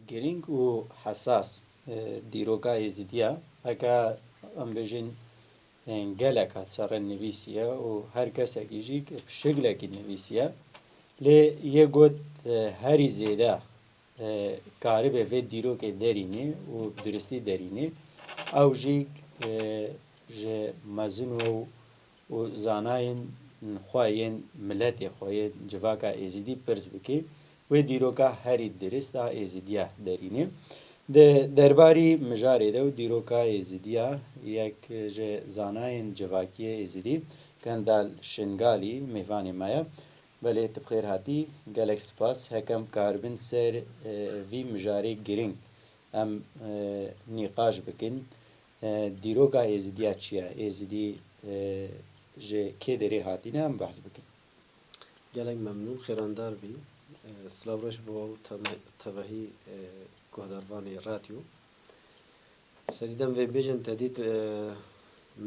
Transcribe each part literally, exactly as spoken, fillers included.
Girîng û hesas, e, dîroka Êzidiya, heke em bêjin, e, geleka serre nivîsiye û her kesekî jî bi şiklekî nivîsiye. Lê yê got, e, herî zêde, e, karibe vê dîrokê derînî û duristî derînî, ew jî, e, ji mezin û û zanayên xwe yên miletê xwe yê civaka Êzidî pirs bikî, wê dîroka herî dirist a Êzidiya derînê. Di derbarî mijarê de û dîroka Êzidiya yek ji zanayên civakiyê Êzidî Kendal Şingalî mêvanê me ye. Belê tu bi xêr hatî, gelek spas. Hekem karibin ser, e, vî mijarê girîng em, e, nîqaş bikin. E, dîroka Êzidiya çi ye? Êzidî, e, ji kê derê hatine em behs bikin. Gelek memnûn, xêrandar bî. E, silav reş bo ew teme-, tevehî, e, guhdarvanê radyo. Serî dem vê bêjin te dît, e,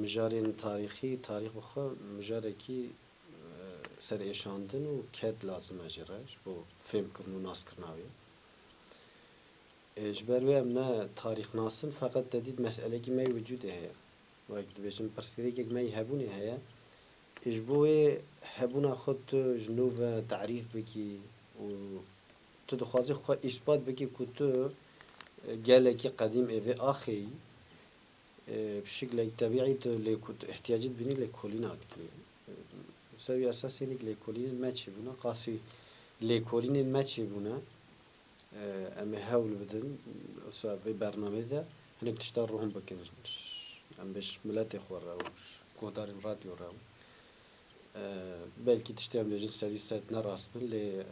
mijarên tarîxî, tarîx bi xwe mijarekî, e, serêşandin û ked lazim e jê re, ji bo fêmkirin û naskirina wê. E, ji ber wê em ne tarîxnas in, feqet te dît meselekî me yê wicûdê heye. Wek dibêjin, pirsgirêkek me yê hebûnê heye. E, ji bo wê hebûna xwe tu ji nû ve tarîf bikî û tu dixwazî xwe îspat bikî ku tu, e, gelekî qedîm ê vê axê yî. E, bi şiklek tebîî tu lêko-, tu ihtiyacî dibînî lêkolîna dikî. E, ser wî esasê hinek lêkolînên me çêbûne, qasî lêkolînên me çêbûne. E, em ê hewl bidin, wisa vê bernameyê de hinek tişta rohn bikin. Em bêjin miletê xwe re û guhdarên radyo re. E, belkî tiştê em bêjin sedî sed ne rast bin, lê, e,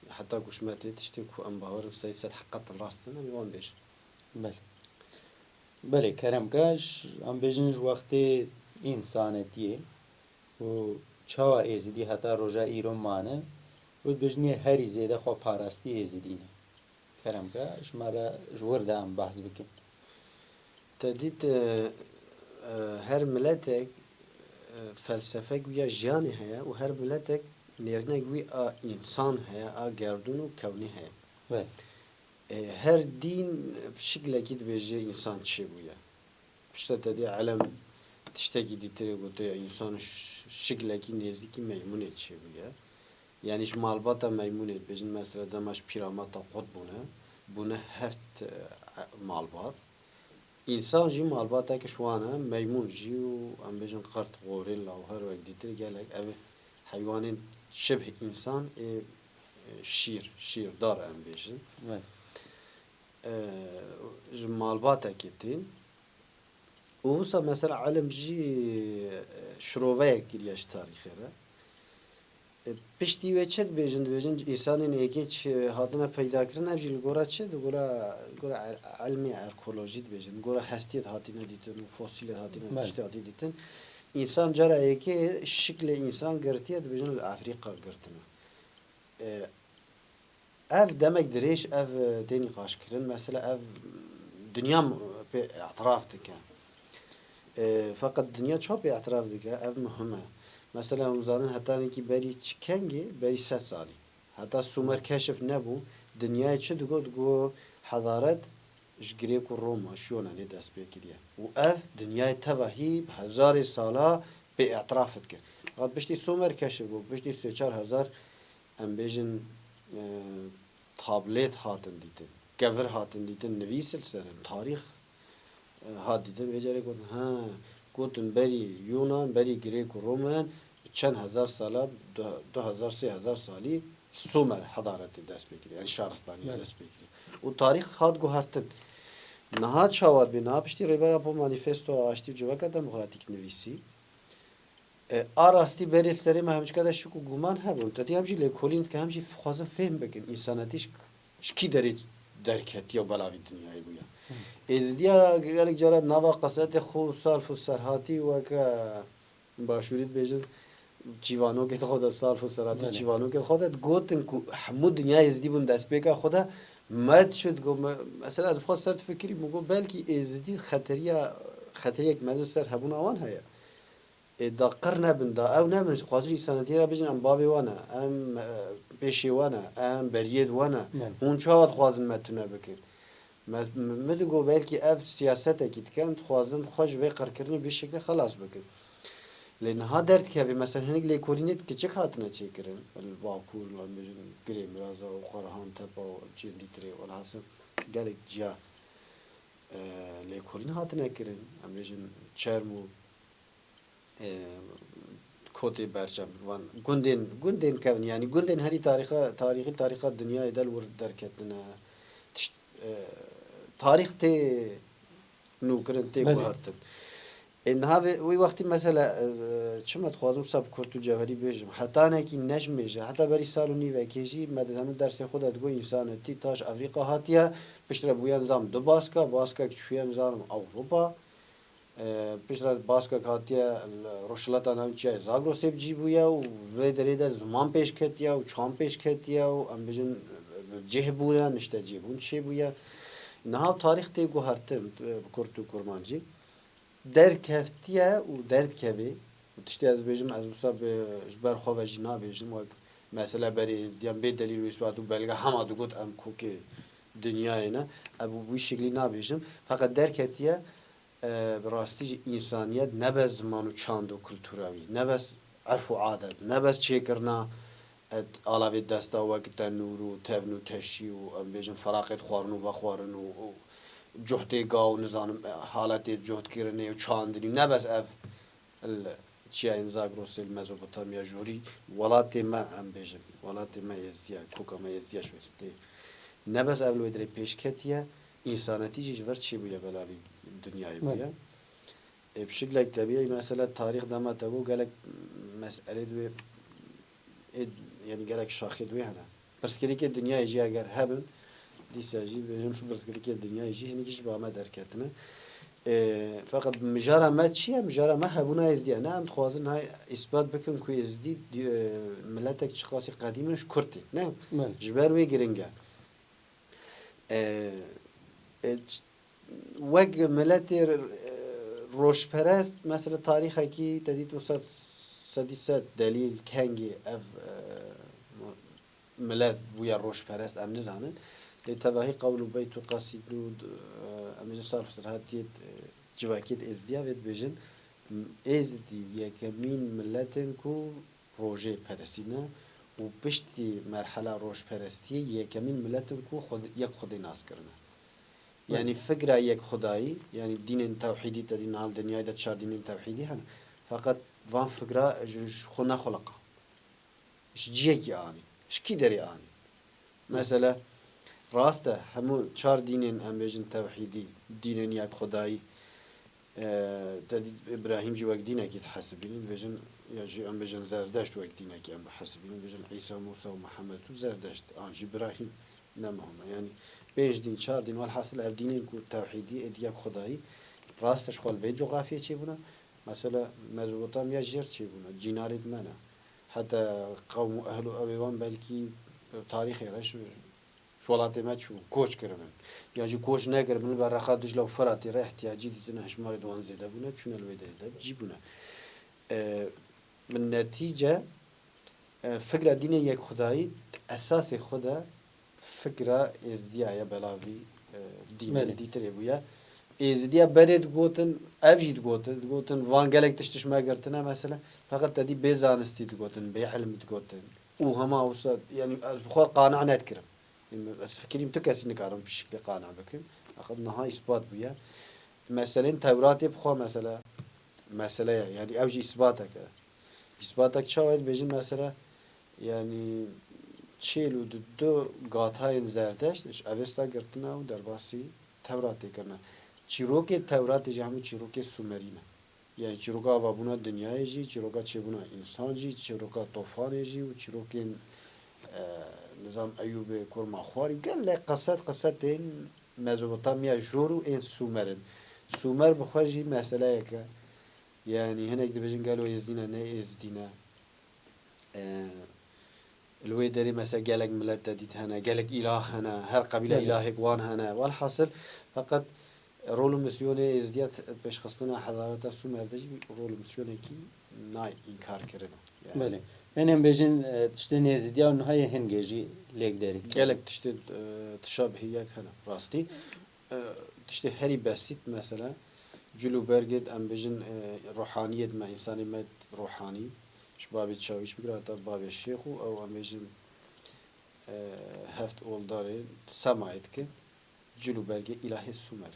heta ku ji me tê tiştê ku em bawer in sedî sed heqîqeten rast in, em ê wan bêjin. Belê. Belê, kerem ke, ji, em bêjin ji wextê însanetiyê û çawa Êzidî heta roja îro mane û dibêjin yê herî zêde xwe parastî Êzidî ne. Kerem ke, ji me re ji wir de em behs bikin. Te dît, e, e, her miletek, e, felsefek wî ya jiyanê heye û her miletek nêrînek wî a însan heye, a gerdûn û kewnî heye. Belê. E, her dîn bi şiklekî dibêje însan çêbûye. Piştre te dê elem tiştekî dîtirê gotiye, însan ş-, şiklekî nêzîkî meymunê çêbûye. Yanî ji malbata meymunê dibêjin, mesela dema ji pîramata qut bûne, bûne heft, e, malbat. Însan jî malbateke ji wan e, meymun jî û em bêjin qert, gorîla û her wek dîtir gelek ev heywanên şibh însan ê, e, şîr, şîrdar em bêjin. Evet. E, ji malbatekê tên. Û wisa mesela elim jî, e, şiroveyek kiriye ji tarîxê re. E, piştî wê çi dibêjin? Dibêjin însanên êkê çi hatine peydakirin, ev jî li gora çi? Li gora, li gora el-, elmê arkeolojî dibêjin. Li gora hestiyê de hatine dîtin û fosîlê hatine, belê, tiştê hatî dîtin. Însan cara êkê şiklê însan girtiye, dibêjin li Efrîka girtine. E, Ev demek dirêj ev, e, tê nîqaşkirin. Mesela ev dinya m-, pê îtiraf dike. E, feqet dinya çawa pê îtiraf dike? Ev muhim e. Mesela hûn zanin hetanekî berî çi kengê? Berî sed salî. Heta Sumer keşif nebû, dinyayê çi digot? Digot hedaret ji Grêk û Roma, ji Yonanê dest pê kiriye. Û ev dinyayê tevahî bi hezarê sala pê îtiraf dike. Feqet piştî Sumer keşif bû, piştî sê çar hezar em bêjin, e, tablêt hatin dîtin, kevir hatin dîtin, nivîs li ser in, tarîx, e, hat dîtin. Vê carê gotin, ha, gotin berî Yunan, berî Grêk û Romen, çend hezar sala, du, du hezar, sê hezar salî Sumer hedaretê dest pê kiriye, yani şaristaniyê, evet, dest pê kiriye. Û tarîx hat guhertin. Niha çawa dibê? Niha piştî Rêber Apo Manîfesto Aştî û Civaka Demokratîk nivîsî. E, a rastî berê li serê me hemîçka de şik û guman hebûn. Te dî hem jî lêkolîn dike, hem jî dixwazin fêhm bikin, însanetî ji, ji kî derê derketiye û belavî dinyayê bûye. Hı. Êzidiya gelek cara nava qesetê xwe û salf û serhatî weke başûrî dibêjin, çîvanokê xwe de, salf û serhatî, belê, çîvanokê xwe de digotin ku hemû dinya Êzidî bûn destpêka xwe de, me diçû digot, me, mesela ez bi xwe ser difikirî, min got belkî Êzidî xeteriya, xeteriyek mezin ser hebûna wan heye. Ê da qir nebin, da ew nebin, dixwazin însanetiyê re bijin, em bavê wan e, em, e, pêşê wan e, em beriyê wan e. Belê. Hûn çawa dixwazin me tune bikin? Me, me digot belkî ev siyasetekî dikin, dixwazin xwe ji vê qirkirinê bi şekilê xelas bikin. Lê niha derdikeve, mesela hinek lêkolînê kiçik hatine çêkirin, li Bakur, em bêjin Girê Miraza û Qarahan Tepa û cihên dîtirê, welhasil gelek ciya, e, lêkolîn hatine kirin, em bêjin Çermû, e, Kotê Berçem, van gundên, gundên kevin, yanî gundên herî tarîxa, tarîxî, tarîxa dinyayê de li wir derketine. Tişt, e, tarîx tê nûkirin, tê Belê. guhertin. Ê, niha vê, wî wextî mesela, e, çima dixwazim wisa bi kurt û cewherî bêjim, hetanekî nejmêje, heta berî sal û nîvekê jî me dizanî dersê xwe de digot însanetî ta ji Efrîqa hatiye, piştre bûye nizam du baska, baskek çûye nizanim Ewropa. E, piştre baskek hatiye li Rojhilata Navîn çiyayê Zagrosê bi cî bûye û vê derê de ziman pêş ketiye û çand pêş ketiye û em bêjin, e, cih bûye, niştecihbûn çêbûye. Niha tarîx tê guhertin, e, bi kurt û kurmancî. Derkeftiye û derdikevê û tiştê ez dibêjim, ez wisa bi, ji ber xwe ve jî nabêjim, wek mesela berê Êzidiyan bê delîl û îsbat û belge hema digot em kokê dinyayê ne. Ez bi wî şeklî nabêjim. Feqet derketiye, e, bi rastî jî însaniyet ne bes ziman û çand û kultura wî, ne bes erf û adet, ne bes çêkirina, e, alavê desta wek tenûr û tevn û teşî û, em bêjin, feraqêt xwarin û vexwarin û, û cuhtê gaw, nizanim, e, haletê cuhtkirinê û çandinî, ne bes ev li çiyayên Zagrosê li Mezopotamya jorî, welatê me, em bêjin, welatê me Êzidiya, koka me Êzidiya ji wê tê. Ne bes ev li wê derê pêş ketiye, însanetî jî ji vir çêbûye, belavî dinyayê Belê. bûye. Ê, bi şiklek tebîî, mesela tarîx dema te got gelek meselê di wê, ê, yanî gelek şaxê di wê hene. Pirsgirêkê dinyayê jî eger hebin, dîsa jî bêjin pirsgirêkê dinyayê jî hinekî ji ba me derketine. Ê, feqet mijara me çi ye? Mijara me hebûna Êzidî ye. Ne em dixwazin hay îspat bikin ku Êzidî di-, e, miletek çiqasî qedîm in ji Kurd tê. Ne? Belê. Ji ber wê giring e. E, e, ç-, wek miletê, e, rojperest, mesela tarîxekî te dît wisa sedî sed delîl, kengî ev, e, milet bûye rojperest, em nizanin. Lê tevahî qewl û beyt û qesîd û, e, em bêjin sarf sirhatiyê, e, civakiyê Êzidiya vê dibêjin, Êzidî yekemîn milet in ku rojê perestîne û piştî merhela rojperestiyê yekemîn milet in ku Xwed-, yek Xwedê nas kirine. Belê. Yanî fikra yek Xwedayî, yanî dînên tewhîdî te dî niha li dinyayê de çar dînên tewhîdî hene. Feqet van fikra ji, ji xwe nexuliqa. Ji ciyekî anî. Ji kî derê anî? Belê. Mesela, rast e, hemû çar dînên, em bêjin, tewhîdî, dînên yek Xwedayî, e, te dî Îbrahîm jî wek dînekî dihesibînin, dibêjin, ya jî em bêjin Zerdeşt wek dînekî em bihesibînin, dibêjin Îsa, Mûsa û Mihemed û Zerdeşt, an jî Birahîm, ne muhim e. Yanî pênc dîn, çar dîn, welhasil ev dînên ku tewhîdî, êdî yek Xwedayî, rast e, ji xwe li vê cografyê çêbûne. Mesela Mezopotamya jêr çêbûne, cînarê di me ne. Heta qewm û ehl û ewê wan belkî tarîxê re ji, ji welatê me çû, koç kiribin. Yan jî koç nekiribin, li ber rexa Dicla û Firatê re ihtiyacî dîtine, hişmarê di wan zêde bûne, çûne li wê derê de cî bûne. E, bi netîce, e, fikra dînê yek Xwedayî di esasê xwe de fikra Êzidiya ye, belavî, e, dînên Belê. dîtirê bûye. Êzidiya berê digotin, ev jî digotin, digotin, van gelek tişt ji me girtine mesela. Feqet te dî bê zanistî digotin, bê ilm digotin. Û hema wisa, yanî ez bi xwe qane nedikirim. Yanî ez fikirîm tu kesî nikarin bi şiklê qane bikin. Feqet niha îspat bûye. Meselên Tewratê bi xwe mesela, mesele ye. Yanî ew jî îsbatek e. Îsbatek çawa ye? Dibêjin mesela, yanî çêl û du, du gatayên Zerdeşt ji Avesta girtine û derbasî Tewratê kirine. Çîrokê Tewratê jî hemû çîrokê Sumerî ne. Yanî çîroka avabûna dinyayê jî, çîroka çêbûna însan jî, çîroka tofanê jî û çîrokên, e, nizam Eyûbê, kurma xwarî, gelek qeset, qesetên Mezopotamya jor û ên Sumer in. Sumer bi xwe jî meseleyek e. Yanî hinek dibêjin gelo Êzdî ne, ne Êzdî ne. E, li wê derê mesela gelek milet te dît hene, gelek îlah hene, her qebîle Belê. îlahek wan hene. Welhasil, feqet rol û misyonê Êzdiya t-, pêşxistina hezareta Sumer de jî rol û misyonekî nayê înkarkirinê. Yani Belê. Hên em bêjin, e, tiştên Êzidiya û niha yê hingê jî lêk derî. Gelek tiştê, e, tişabihiyek hene rastî. E, tiştê herî besît mesela cil û bergê em bêjin, e, ruhaniyê me, însanê me ruhanî, ji babê çawîş bigire heta babê şêx û ew em bêjin, e, heft oldarê semayê dike cil û bergê îlahê Sumer.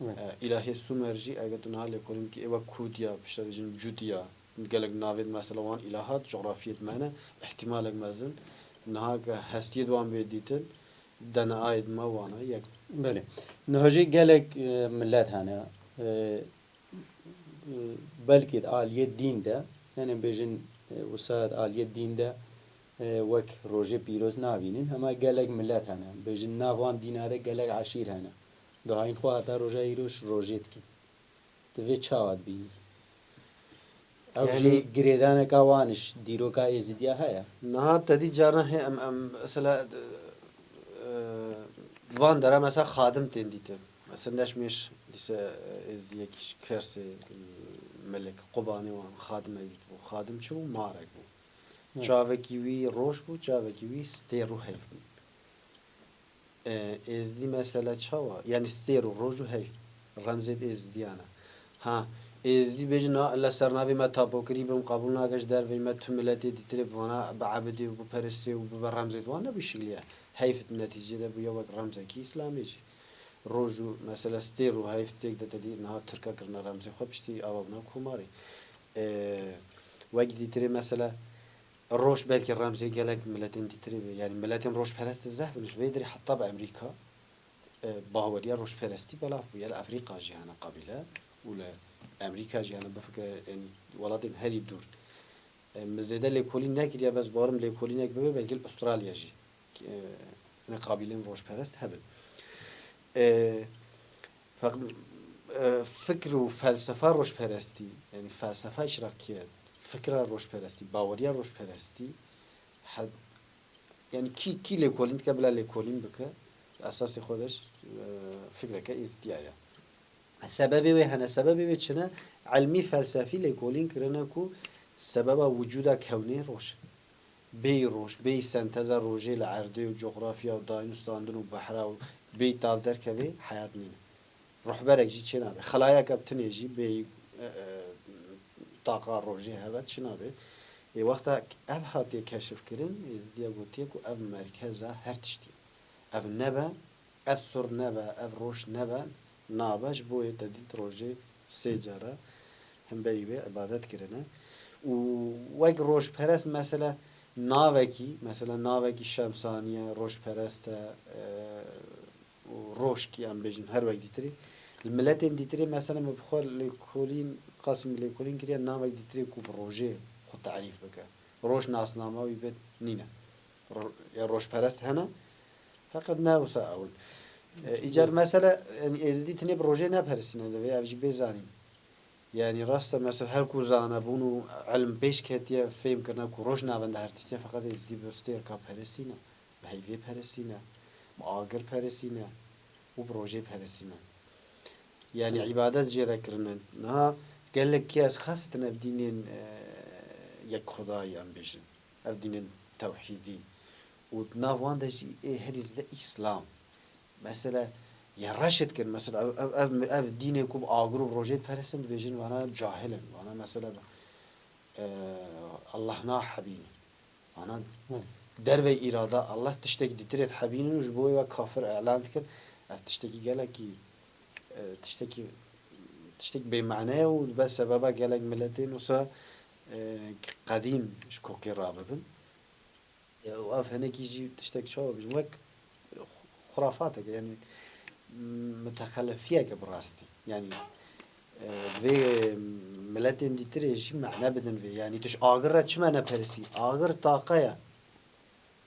Evet. E, îlahê Sumer jî eger tu niha lêkolîn bikî ê wek Kudiya, piştre dibêjin Cudiya, gelek navê di mesela wan îlahat, cografiyê di me ne, îhtimalek mezin, niha ke hestiyê di wan bê dîtin, D N A'yê di me wan e, yek Belê. Niha jî gelek, e, millet hene. E, e, belkî di aliyê dîn de, yani bêjin, e, wisa di aliyê dîn de, e, wek rojê pîroz nabînin, hema gelek millet hene. Bêjin nav wan dîna de gelek eşîr hene. Duhayîn xwe heta roja îro ji rojê dikin. Tu vê çawa dibînî? Ew jî Yani girêdaneka wan ji dîroka Êzidiya heye. Niha te dî carna hê em, em mesela, e, van dera mesela xadim tên dîtin. Mesela neşmêş dîse, e, Êzdiyekî ji Kersê, e, Melek Qubanê wan xadimek dîtibû. Xadim çi bû? Marek bû. Evet. Çavekî wî roj bû, çavekî wî stêr û heyf bû. E, Êzdî mesela çawa? Yani stêr û roj û heyf. Remzê di Êzdiyan e. Ha, Êzdî bêjin na, li ser navê me tapokirî bim, qebûl nake ji derveyî me tu miletê dîtirê bi vana biebidê û biperistê û bibe remzê di wan ne bi şikliye. Heyf di netîcê de bûye wek remzekî Îslamê jî. Roj û mesela stêr û heyf têk de te dî niha Tirka kirine remzê xwe piştî ava bûna komarê. E, wek dîtirê mesela Roj belkî remzê gelek miletên dîtirê be. Yani miletên rojperest zehf in. Ji vê derê heta bi Amerîka, e, baweriya rojperestî belav bûye. Li Afrîka jî hene qabîle û li Amerîka jî hene, bifikre, yani welatên herî dûr. E, min zêde lêkolîn nekiriye, bes barim lêkolînek bibe, belkî li Australya jî, e, hene qabîlên rojperest hebin. E, Feq-, e, fikr û felsefa rojperestî, yani felsefa îşrakiyet, fikra rojperestî, baweriya rojperestî, he-, yani kî, kî lêkolîn dike, bila lêkolîn bike, esasê xwe de, e, fikreke êzdiya ye. Sebebê wê hene, sebebê wê çi ne? Elmî felsefî lêkolîn kirine ku sebeba wicûda kewnê roj e. Bêyî roj, bêyî senteza rojê li erdê û cografya û dayîn û standin û behra û bêyî tav derkevê heyat nîne. Ruhberek jî çênabe. Xilayeke bi tinê jî bêyî, e, e, taqa rojê hebe çênabe. Ê wexta ev hatiye keşifkirin, ê diye gotiye ku ev merkeza her tiştî ye. Ev nebe, ev sur nebe, ev roj nebe, nabe, ji bo yê te dît rojê sê cara hemberî wê îbadet kirine. Û wek rojperest mesela navekî, mesela navekî şemsaniye, rojperest e, e, û rojkî em bêjin her wek dîtirî. Li miletên dîtirî mesela min bi xwe lêkolîn, qasî min lêkolîn kiriye navek dîtirî ku bi rojê xwe tarîf bike. Roj nasnama wî bit nîne. Ro-, ya rojperest hene, feqet ne wisa ew in. E, îcar mesela, yani Êzidî tinê bi rojê neperistîne, divê ev jî bê zanîn. Yani rast e, mesela her ku zanebûn û ilm pêş ketiye, fêm kirine ku roj navenda her tiştê, feqet Êzidî bi stêrka peristîne, bi heyvê peristîne, bi agir peristîne û bi rojê peristîne. Yani îbadet jê re kirine. Niha gelek kes xaseten ev dînên, e, yek xwedayî em bêjin. Ev dînên tewhîdî. Û di nav wan de jî ê herî zêde Îslam. Mesela, ya reşê dikin. Mesela, ev, ev, ev, ev dînê ku bi agir û rojê diperestin, dibêjin vana cahil in. Vana mesela, e, Allah nahebîne. Vana dervey îrada Allah tiştek dîtirê dihebînin û ji bo wê we kafir îlan dikin. Ev tiştekî gelekî, e, tiştekî, tiştek bêmane ye û dibe sebeba gelek miletên wisa, e, qedîm ji kokê rabibin. Û ev hinekî jî tiştek çawa bijim, wek xurafatek e, yani mutexelefiyek e bi rastî. Yani, e, divê miletên dîtirê jî mane bidin vê. Yani tu ji agir re çima neperisî? Agir taqa ye.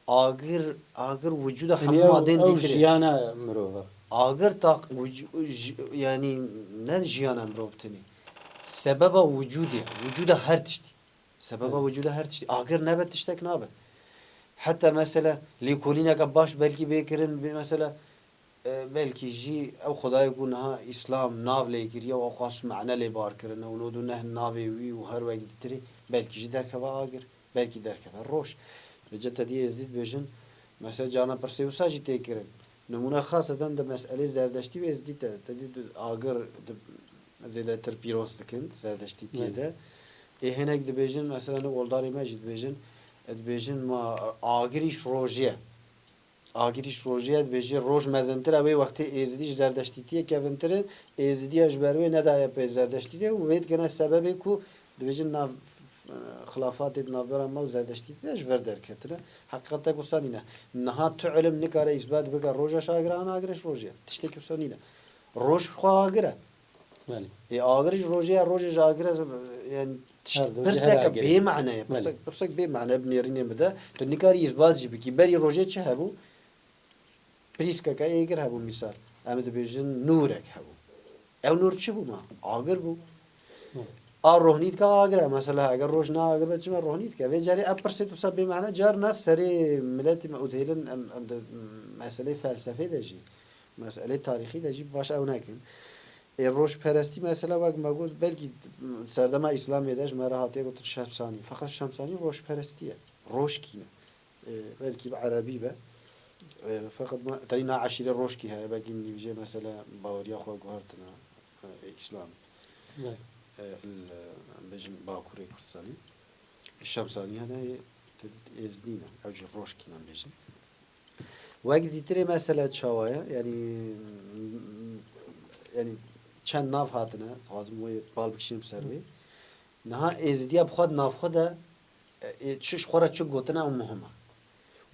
Agir, agir wicûda hemû madên dîtirê. Ew jiyana mirov e. Agir taq-, wicû-, ji-, yani ne jiyana mirov tenê. Sebeba wicûdê, wicûda her tiştî. Sebeba wicûda her tiştî. Agir nebe tiştek nabe. Heta mesela lêkolîneke baş belkî bê kirin, bê mesela, E, belkî jî ew Xwedayê ku niha Îslam nav lê kiriye û ew qas mane lê bar kirine û nod û neh navê wî û her wek ditirê, belkî jî derkeve agir, belkî derkeve roj. Vêca te dî Êzdî dibêjin, mesela carna pirsê wisa jî tê kirin. Nimûne xaseten di meselê Zerdeştî û Êzdî te, te dî di agir di zêdetir pîroz dikin, Zerdeştî tê de. Ê hinek dibêjin, mesela hinek oldarê me jî dibêjin, e, dibêjin ma agirî ji rojê ye. Agirî ji rojê ye, dibêjê roj mezintir e, wê wextê Êzidî ji Zerdeştîtiyê kevintir in, Êzidiya ji ber wê nedaye pê Zerdeştîtiyê û wê dikene sebebê ku dibêjin nav, e, xilafatê di navbera me û Zerdeştîtiyê de ji vir derketine. Heqîqetek wisa nîne. Niha tu ilim nikare îsbat bike roja ji agir e, an agir e ji rojê ye. Tiştekî wisa nîne. Roj xwe agir e. Belê. Ê, agir ji rojê ya, rojê ji agir e, yani, tişt-, her du jî her pirseke agir e. Bê mane ye. Belê. Pirsek, pirsek bê mane bi nêrînê min de. Tu nikarî îsbat jî bikî. Berî rojê çi hebû? Prîskeke êgir hebû, mîsal. Em dibêjin nûrek hebû. Ew nûr çi bû ma? Agir bû. Hı. A rohnî dike agir e. Mesela, eger roj ne agir be, çima rohnî dike? Vê carê ev pirsê tu wisa bê mane, carna serê miletî me û dihêlin em, em di meselê felsefê de jî, meselê tarîxî de jî baş ew nekin. Ê, rojperestî mesela wek me got, belkî serdema Îslamê de ji me re hatiye gotin Şemsanî. Feqet Şemsanî rojperestî ye. Rojkî ne. Ê, belkî bi erebî be. Ê, feqet me, teyna eşîre rojkî heye. Belkî nîvîjê mesela baweriya xwe guhertine, ê, Îslam. Ne. Ê, li, em bêjin Bakurê Kurdistanê. Şemsanî hene, ê, te dît Êzdî ne. Ew jî rojkî ne em bêjin. Wek dîtirê mesele çawa ye? Yanî, yanî çend nav hatine, dixwazim wê bal bikişînim ser wê. Niha Êzidiya bi xwe di nav xwe de, e, ê, çi ji xwe re çi gotine ew muhim e.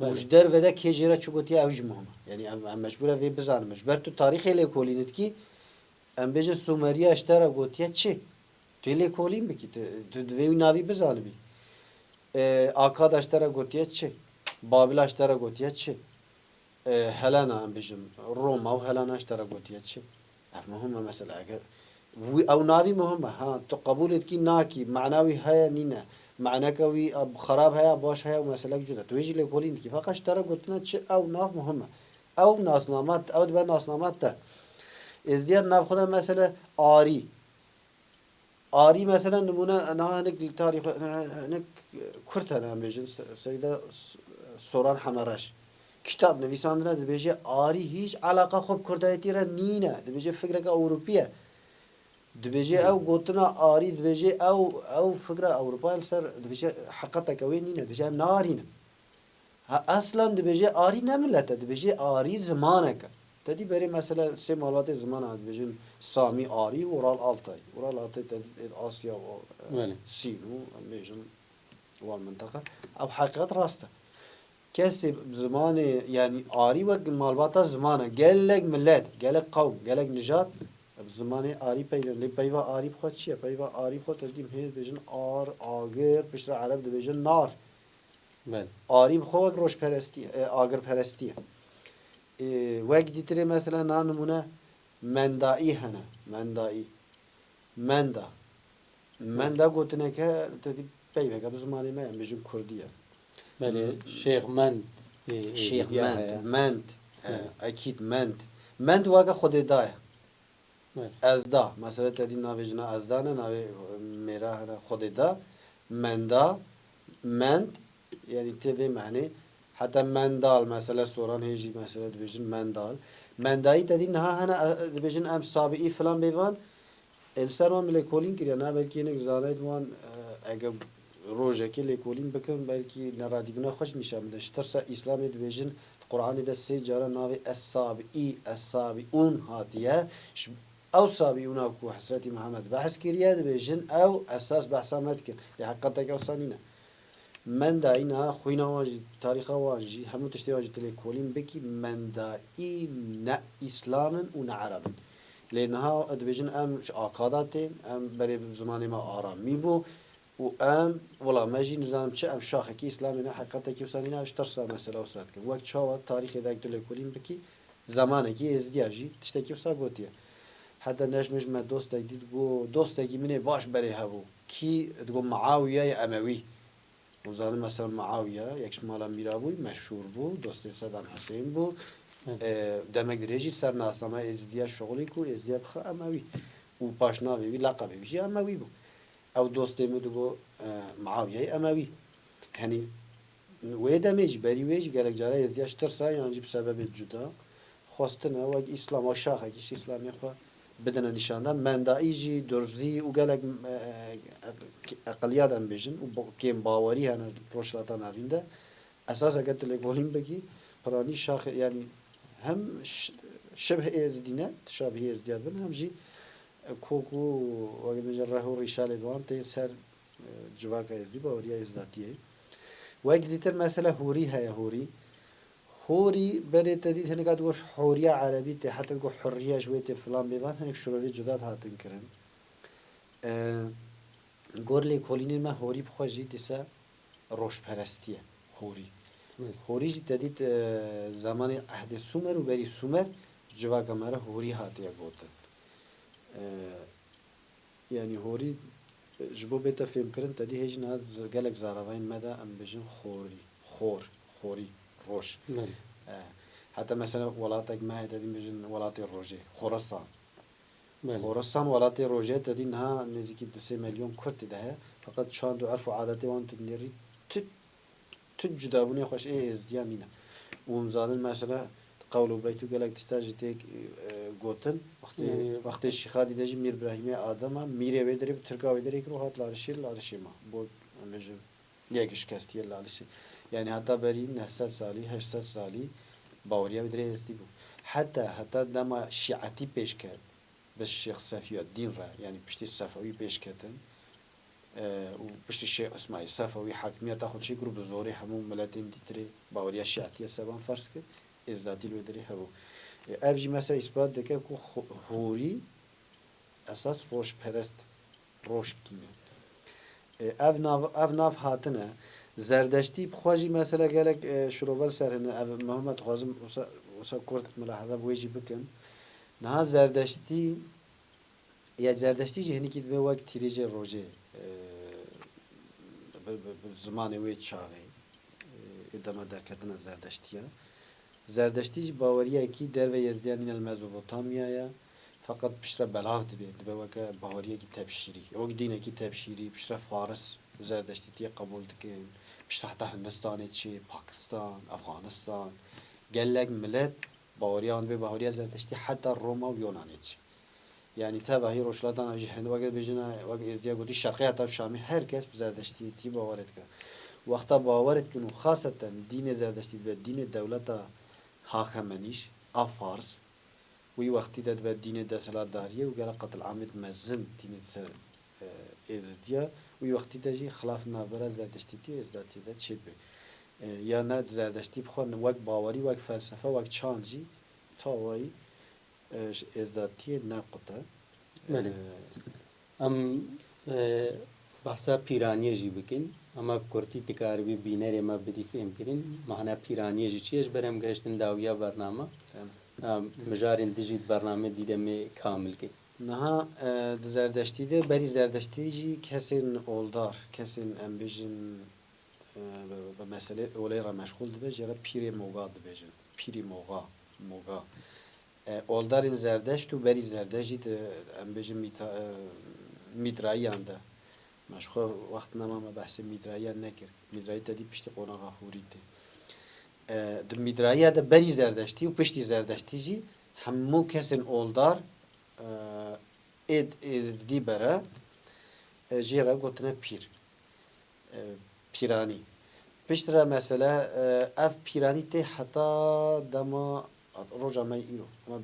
Û Belê. Ji derve de kê jê re çi gotiye ew jî muhim e. Yanî em, em mecbûr e vê bizanime. Ji ber tu tarîxê lêkolînê dikî, em bêjin Sumeriya ji te re gotiye çi? Tu yê lêkolîn bikî, tu, tu divê wî navî bizanibî. E, Akada ji te re gotiye çi? Babila ji te re gotiye çi? E, Helena, em bêjin, Roma û Helena ji te re gotiye çi? Ev muhim e mesela. Eger wî, ew navî muhim e. Ha, tu qebûlê dikî, nakî, mana wî heye, nîne. Maneke wî, e, xerab heye, baş heye û meselek cuda. Tu wê jî lêkolîn dikî. Feqet ji te re gotine çi, ew nav muhim e. Ew nasnama, ew dibe nasnama te. Êzdiya di nav xwe de mesela arî. Arî mesela nimûne niha hinek li tarîx, hinek Kurd hene em bêjin, se-, Seyda S-, Soran Hemereş. Kitap nivîsandine dibêje arî hîç eleqa xwe bi Kurdayetî re nîne. Dibêje fikreke Ewropî ye. Dibêje Hmm. ew gotina arî, dibêje ew, ew fikra Ewropa li ser, dibêje heqeteke wê nîne. Dibêje em ne arî ne. Ha, eslan dibêje arî ne milet e, dibêje arî zimanek e. Te dî berê mesela sê malbatê ziman a dibêjin Samî Arî û Ural Altay. Ural Altay te dî ê Asya û, e, Belê. Sîn û em bêjin wan minteqa. Ev heqîqet rast e. Kesê bi zimanê, yanî arî wek malbata ziman e. Gelek milet, gelek qewm, gelek nijad bi zimanê arî peyvên. Lê peyva arî bi xwe çi ye? Peyva arî bi xwe te dî hê dibêjin ar, agir, piştre ereb dibêjin nar. Belê. Arî bi xwe wek rojperestî, e, agirperestî ye. E, wek dîtirê mesela na nimûne mendaî hene. Mendaî. Menda. Menda gotineke te dî peyveke bi zimanê me, em bêjin kurdî ye. Belê, M-, Şêx Mend, e, Şêx Êzidiya Mend, heye. Mend. He, Belê. Ekîd Mend. Mend weke Xwedê daye. Evet. Ezda. Mesela te dî navê jina Ezda ne, navê mêra hene Xwedê da. Menda, mend, yanî tê vê mehnê. Heta mendal, mesela soran hê jî mesela dibêjin mendal. Mendayî te dî niha hene, e, dibêjin em sabiî filan bêvan. Ê li ser wan min lêkolîn kiriye. Na belkî hinek zanayt wan, e, ege rojekê lêkolîn bikin, belkî neradîbûna xwe jî nîşan bidin. Ji tirsa Îslamê dibêjin, di Quranê de sê cara navê Es-Sabî, Es-Sabîûn hatiye. Ji ew Sabîûna ku Hezretî Mihemed behs kiriye, dibêjin ew esas behsa me dikin. Lê heqeteke wisa nîne. Mendayî niha xwîna wan jî, tarîxa wan jî, hemû tiştê wan jî tu lêkolîn bikî, mendayî ne Îslam in û ne Ereb in. Lê niha dibêjin em ji Akada tên, em berê bi zimanê me aramî bû û em, wila me jî nizanim çi, em şaxekî Îslamê ne, heqetekî wisa nîne, ev ji tirsa mesela wisa dikin. Wek çawa tarîxê de tu lêkolîn bikî, zemanekî Êzidiya jî tiştekî wisa gotiye. Heta nejmej me dostek dît, got, dostekî min ê baş berê hebû. Kî? Digot Muawiye yê Emewî. Hûn zanin mesela Muawiye, yek ji mala Mîrabûyî, meşhûr bû, dostê Sedam Huseyîn bû. E, demek dirêj jî ser nasname Êzidiya şixulî ku Êzidiya dixe Emewî û paşnavê wî, leqebê wî jî Emewî bû. Ew dostê min digo, e, Muawiyeyê Emewî. Henî wê demê jî, berî wê jî gelek cara Êzidiya ji tirsa yan jî bi sebebê cuda xwestine wek Îslam, wek şaxekî ji Îslamê xwe bidine nîşandan. Mendayî jî, Durzî û gelek, e, e, eqiliya de em bêjin û bo-, kêm bawerî hene Rojhilata Navîn de. Esas eger tu lêkolîn bikî, piranî şaxê, yanî hem ş-, şibh êzdî ne, tişabihî êzdiya dibin, hem jî, e, kok û, weke bêje, reh û rîşalê di wan tê ser, e, civaka êzdî, baweriya êzdatiyê. Wek dîtir mesela hûrî heye, hûrî. Hûrî berê te dît hinek hat goş hûriya erebî tê, heta goş hurriye ji wê tê filan bêvan, hinek şirovê cuda dihatin kirin. E, gor lêkolînên me hûrî bi xwe jî dîse rojperestî ye, hûrî. Evet. Hûrî jî te dît, e, zemanê ehdê Sûmer û berî Sûmer civaka me re hûrî hatiye gotin. E, yanî hûrî, e, ji bo bête fêmkirin, te dî hê jî niha z-, gelek zaravayên me de em bêjin xorî, xor, xorî, roj. Belê. E, heta mesela welatek me heye te dî bêjin welatê rojê, Xorasan. Belê. Xorasan welatê rojê te dî niha nêzîkî du sê milyon Kurd tê de heye. Feqet çand û erf û adetê wan tu dinêrî tu, tu cudabûnê xwe ji ê êzdiyan nîne. Û hûn zanin mesela qewl û beyt û gelek tişta jî tê, e, gotin. Wextê, yanî wextê Şîxadî de jî Mîr Brahîmê Adema, mîrê wê derê bi tirka wê derê kir û hat larişê, larişê ma. Bo, em bêjin, yek şikestiye larişê. Yanî heta berî neh sed salî, heşt sed salî baweriya wê derê êzdî bû. Heta, heta dema şîetî pêş ket, bi Şêx Sefiyedîn re, yanî piştî Sefewî pêş ketin, e, û piştî Şêx Îsmaîl Sefewî hakimiyeta xwe çêkir û bi zorê hemû miletên dîtirê baweriya şîetiyê ser wan ferz kir, êzdatî li wê derê hebû. E, ev jî mesela îspat dike ku xu-, hûrî esas rojperest, rojkî ne. E, ev nav, ev nav hatine. Zerdeştî bi xwe jî mesela gelek, e, şirovel ser hene. Ev muhim e, dixwazim wisa, wisa kurt milahaza bi wê jî bikim. Niha Zerdeştî, ya Zerdeştî jî hinekî divê wek tîrêjê rojê, e, bi, bi, bi zimanê wê çaxê, e, ê dema derketina Zerdeştiya. Zerdeştî jî baweriyekî derve Yezdiyan nîne li Mezopotamya ye, feqet piştre belav dibe, dibe weke baweriyekî tebşîrî. Wek dînekî tebşîrî, piştre Faris Zerdeştîtiyê qebûl dikin, piştre heta Hindistanê diçê, Pakistan, Efxanistan. Gelek milet baweriya wan dibe baweriya Zerdeştî heta Roma û Yonanê diçê. Yanî tevahî Rojhilata Navîn jî hin weke bêjin, wek Êzdiya gotî, Şerqê heta Şamê her kes bi Zerdeştiyetî bawer dike. Wexta bawer dikin û xaseten dînê Zerdeştî dibe dînê dewleta Haxemenîş a Fars, wî wextî de dibe dînê desthilatdariyê û gelek qetil amêd mezin tînê ser, e, Êzidiya, wî wextî de jî xilaf navbera Zerdeştîtî û Êzdatiyê de çêdibe. E, ya ne Zerdeştî bi xwe wek bawerî, wek felsefe, wek çand jî tawayî e, ji êzdatiyê nequte. Belê. E, em, e, behsa pîraniyê jî bikin. Ema bi kurtî dikaribî bînerê me bidî fêhmkirin. Mahna pîraniyê jî çi ye? Ji ber em gehiştin dawiya bername. Em. Em, mijarên dijî di bernamê dîdemê kamil kin. Niha, e, di Zerdeştî de, berî Zerdeştî jî kesên oldar, kesên em bêjin, e, bi, bi meselê olê re meşxûl dibe, jê re pîrê moga dibêjin. Pîrî moga, moga. E, oldarên Zerdeşt û berî Zerdeşt jî di, em bêjin mîta-, e, Mîdrayiyan de. Me ji xwe wext nema me behsê Mîdrayiyan nekir. Mîdrayî te dî piştî qonaxa Hûrî tê. E, di Mîdrayiya de berî Zerdeştî û piştî Zerdeştî jî hemû kesên oldar, e, êd êzdî bere, e, jê re gotine pîr. E, pîranî. Piştre mesele, e, ev pîranî tê heta dema roja me îro. Ama,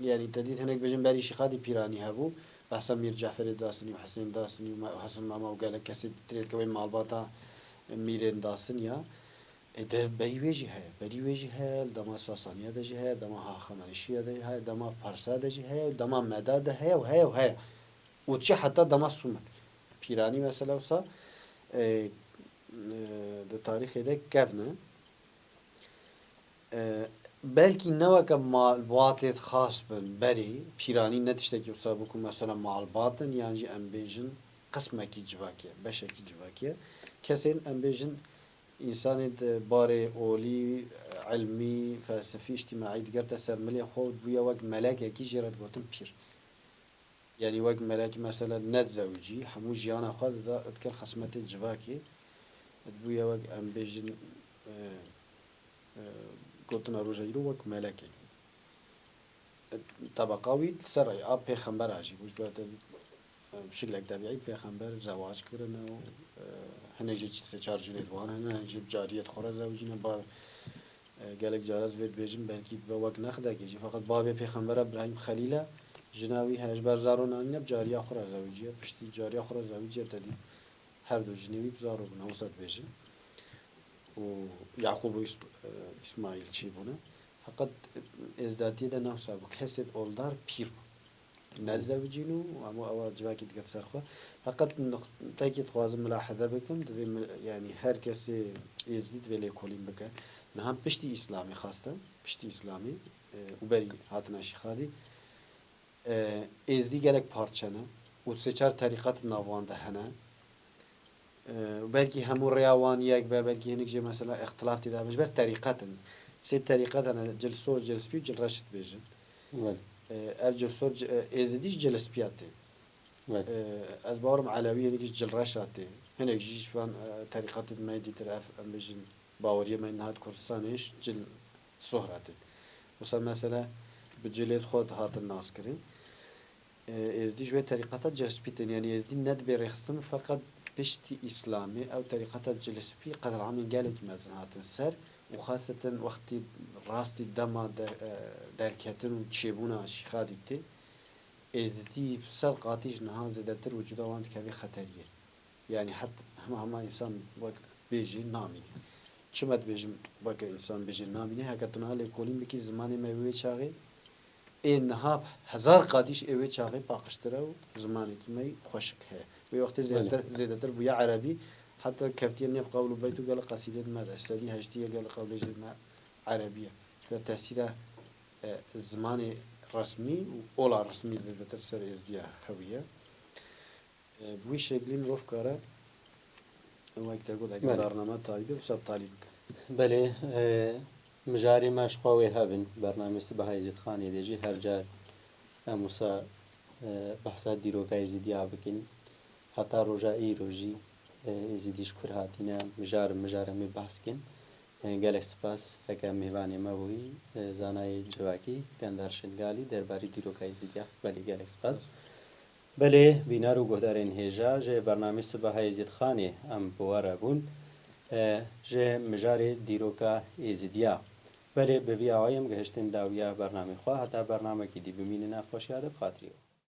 yanî te dît hinek bêjin berî Şîxadî pîranî hebû. Behsa Mîr Ceferê Dasinî û Hisên Dasinî û me-, Hesin Mama û gelek kesê tirê dike wê malbata mîrên Dasin ya. E, de berî wê jî heye. Berî wê jî heye, li dema Sasaniya de jî heye, dema Haxamanîşiya de jî heye, dema Parsa de jî heye, dema Meda de heye û heye û heye. Û çi heta dema Sûmer. Pîranî mesela wisa, e, e, di tarîxê de kevn e. E, belkî ne weke malbatê xas bin berê, pîranî ne tiştekî wisa bû ku mesela malbat in yan jî em bêjin qismekî civakê, beşekî civakê. Kesên em bêjin Însanê di barê olî, ilmî, felsefî, îctimaî digerte ser milê xwe û dibûye wek melekekî jê re digotin pîr. Yanî wek melek mesela nedizewicî, hemû jiyana xwe dida, dikir xizmetê civakê, dibûye wek em bêjin, e, e, gotina roja îro wek melekê. Tebeqa wî li ser rêya pêxembera jî bû, ji ber te dît, e, bi şiklek tebîî pêxember zewac kirine û, e, hinek jî çi sê çar jinê di wan hene, hinek jî bi cariyê di xwe re zewicîne. Ba, e, gelek cara ez vê dibêjim, belkî dibe wek nexdekê jî, feqet bavê pêxembera Îbrahîm Xelîl e, jina wî he ji ber zaro nanîne bi cariya xwe re zewiciye, piştî cariya xwe re zewiciye te dît her du jinê wî bi zaro bûne, wisa dibêjin. Û Yaqûb û Îs-, e, Îsmaîl çêbûne. Feqet êzdatiyê de ne wisa bû. Kesê oldar pîr bû. Nezewicîn û hemû ewa civakî digirt ser xwe. Feqet nuqtekî dixwazim milahize bikim, divê mi-, yanî her kesê êzdî divê lêkolîn bike. Niha piştî Îslamê xaste, piştî Îslamê, e, û berî hatina Şîxadî, e, êzdî gelek parçe ne û sê çar terîqet di nav wan de hene. E, belkî hemû rêya wan yek be, belkî hinek jê mesela îxtilaf tê de be. Ji ber terîqet in. Sê terîqet hene, cil sor, cil spî û cil reş dibêjin. Belê. E, ev cil sor, ci-, e, êzidî ji cil spiya tê. Belê. E, ez bawerim Elewî hinek ji cil reşa tê. Hinek jî ji van, e, terîqetê me dîtir ev, em bêjin, baweriyê me niha di Kurdistanê ji cil sohra tê. Wisa mesela bi cilê xwe dihatin naskirin. E, êzdî ji wê terîqeta cilspî tên, yanî êzdî nedibê rêxistin, feqet piştî Îslamê ew terîqeta cilspî qedramên gelekî mezin hatin ser û xaseten wextî rastî dema der-, e, derketin û çêbûna Şîxadî tê, êzdî sed qatî ji niha zêdetir wicûda wan dikeve xeteriyê. Yanî het hema hema însan wek bêjê namîne. Çima dibêjim weke însan bêjê namîne? Heke tu niha lêkolîn bikî zimanê me wê çaxê ê niha hezar qatî ji ê wê çaxê paqijtir e û zimanekî me xweşik heye. Wê wextê Belê. zêdetir, zêdetir bûye erebî, heta kevtiye nêv qewl û beyt û gelek qesîdê di me de, sedî heştî yê gelek qewlê jê di me erebî ye. Ji ber tesîra, e, zimanê resmî û ola resmî zêdetir ser êzdiya hewî ye. E, bi wî şeklî mirov kare, wek te got, eger Belê. bername tayî be, wisa bi talî bike. Belê, e, mijarê me ji xwe wê hebin. Bernamê Sibeha Êzîdxanê de jî her car em wisa, e, behsa dîroka Êzîdiya bikin. Heta roja îro jî, e, Êzîdî ji kur hatîne, mijar, mijar em ê behs kin. E, gelek spas, heke mêvanê me bûyî, e, zanayê civakî, Gundar Şingalî, derbarî dîroka Êzîdiya. Belê, gelek spas. Belê, bînar û guhdarên hêja, ji bernamê Sibeha Êzîdxanê em bi we re bûn. E, ji mijarê dîroka Êzîdiya. Belê, bi vî awayî em gihiştin dawiya bernamê xwe. Heta bernamekî dî bimînin, nav xweşiya de bi xatirî we.